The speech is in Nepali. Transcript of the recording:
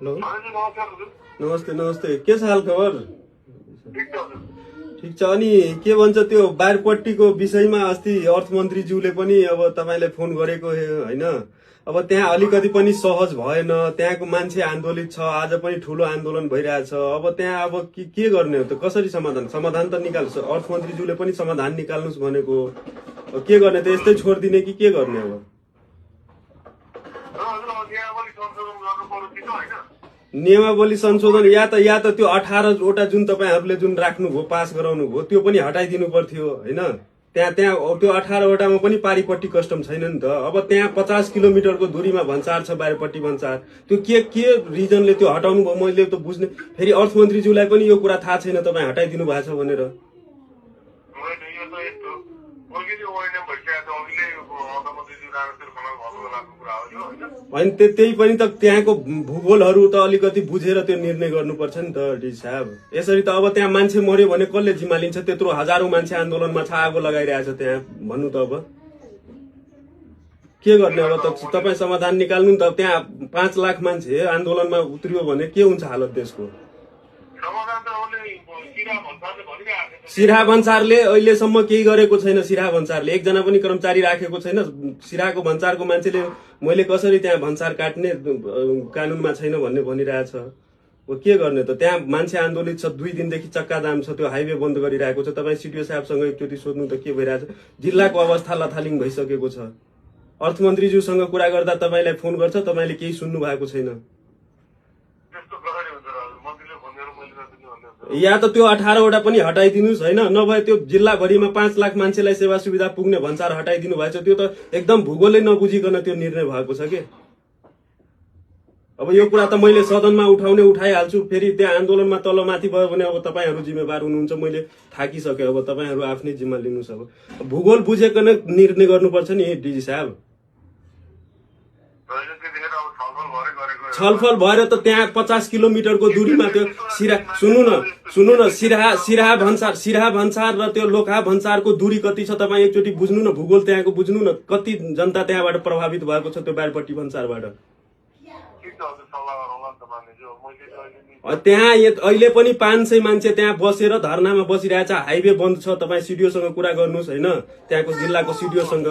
हेलो नमस्ते नमस्ते के छ हाल खबर ठिक छ अनि के भन्छ त्यो बारपट्टीको विषयमा अस्ति अर्थमन्त्रीज्यूले पनि अब तपाईलाई फोन गरेको हैन अब त्यहाँ अलिकति पनि सहज भएन त्यहाँको मान्छे आन्दोलित छ आज पनि ठूलो आन्दोलन भइरहेछ अब त्यहाँ अब के गर्ने हो त कसरी समाधान त निकाल्छ अर्थमन्त्रीज्यूले पनि समाधान निकाल्नुस् भनेको के गर्ने त यस्तै छोड्दिने कि के गर्ने अब नियमावली संशोधन या त त्यो 18 वटा जुन तपाईहरुले जुन राख्नुभयो पास गराउनु भयो त्यो पनि हटाइदिनु पर्थ्यो हैन त्यहाँ त्यो 18 वटामा पनि पारिपट्टी कस्टम छैन नि त अब त्यहाँ 50 किलोमिटरको दूरीमा भन्सार छ बारपट्टी भन्सार त्यो के रिजनले त्यो हटाउनु भयो मैले त बुझ्ने फेरि अर्थमन्त्रीज्यूलाई पनि यो कुरा थाहा छैन तपाई हटाइदिनु भएको छ भनेर होइन त्यही पनि त त्यहाँको भूगोलहरु त अलिकति बुझेर त्यो निर्णय गर्नुपर्छ नि त डी साहब यसरी त अब त्यहाँ मान्छे मर्यो भने कसले जिम्मा लिन्छ त्यत्रो हजारौं मान्छे आन्दोलनमा छ आगो लगाइरहेछ त्यहाँ भन्नु त अब के गर्ने अब त तपाई समाधान निकाल्नु नि त त्यहाँ 5 लाख मान्छे आन्दोलनमा उत्रियो भने के हुन्छ हालत देशको सिराहा भन्सारले अहिलेसम्म केही गरेको छैन सिराहा भन्सारले एकजना पनि कर्मचारी राखेको छैन सिराहाको भन्सारको मान्छेले मैले कसरी त्यहाँ भन्सार काट्ने कानूनमा छैन भन्ने भनिरहेछ हो के गर्ने त त्यहाँ मान्छे आन्दोलित छ 2 दिनदेखि चक्का जाम छ त्यो हाइवे बन्द गरिरहेको छ तपाई सिडिओ साहबसँग एकचोटी सोध्नु त के भइरहेछ जिल्लाको अवस्था लथालिङ भइसकेको छ अर्थमन्त्रीज्यूसँग कुरा गर्दा तपाईलाई फोन गर्छ तपाईले केही सुन्नु भएको छैन या त त्यो 18 वटा पनि हटाइदिनुस् हैन नभए त्यो जिल्ला भरिमा 5 लाख मान्छेलाई सेवा सुविधा पुग्ने भन्सार हटाइदिनु भएछ त्यो त एकदम भूगोलले नबुझिकन त्यो निर्णय भएको छ के अब यो कुरा त मैले सदनमा उठाइहाल्छु फेरि त्यहाँ आन्दोलनमा तलमाथि भयो भने अब तपाईहरु जिम्मेवार हुनुहुन्छ मैले थाकिसके अब तपाईहरु आफ्नै जिम्मा लिनुस् अब भूगोल बुझेकन निर्णय गर्नुपर्छ नि डीजी साहब छलफल भएर त त्यहाँ 50 किलोमिटरको दूरीमा त्यो सुन्नु न सिराहा भन्सार र त्यो लोखा भन्सारको दूरी कति छ तपाई एकचोटी बुझ्नु न भूगोल त्यहाँको बुझ्नु न कति जनता त्यहाँबाट प्रभावित भएको छ त्यो बारपट्टी भन्सारबाट त्यहाँ अहिले पनि 500 मान्छे त्यहाँ बसेर धरनामा बसिरहेछ हाइवे बन्द छ तपाई सिडिओसँग कुरा गर्नुस् हैन त्यहाँको जिल्लाको सिडिओसँग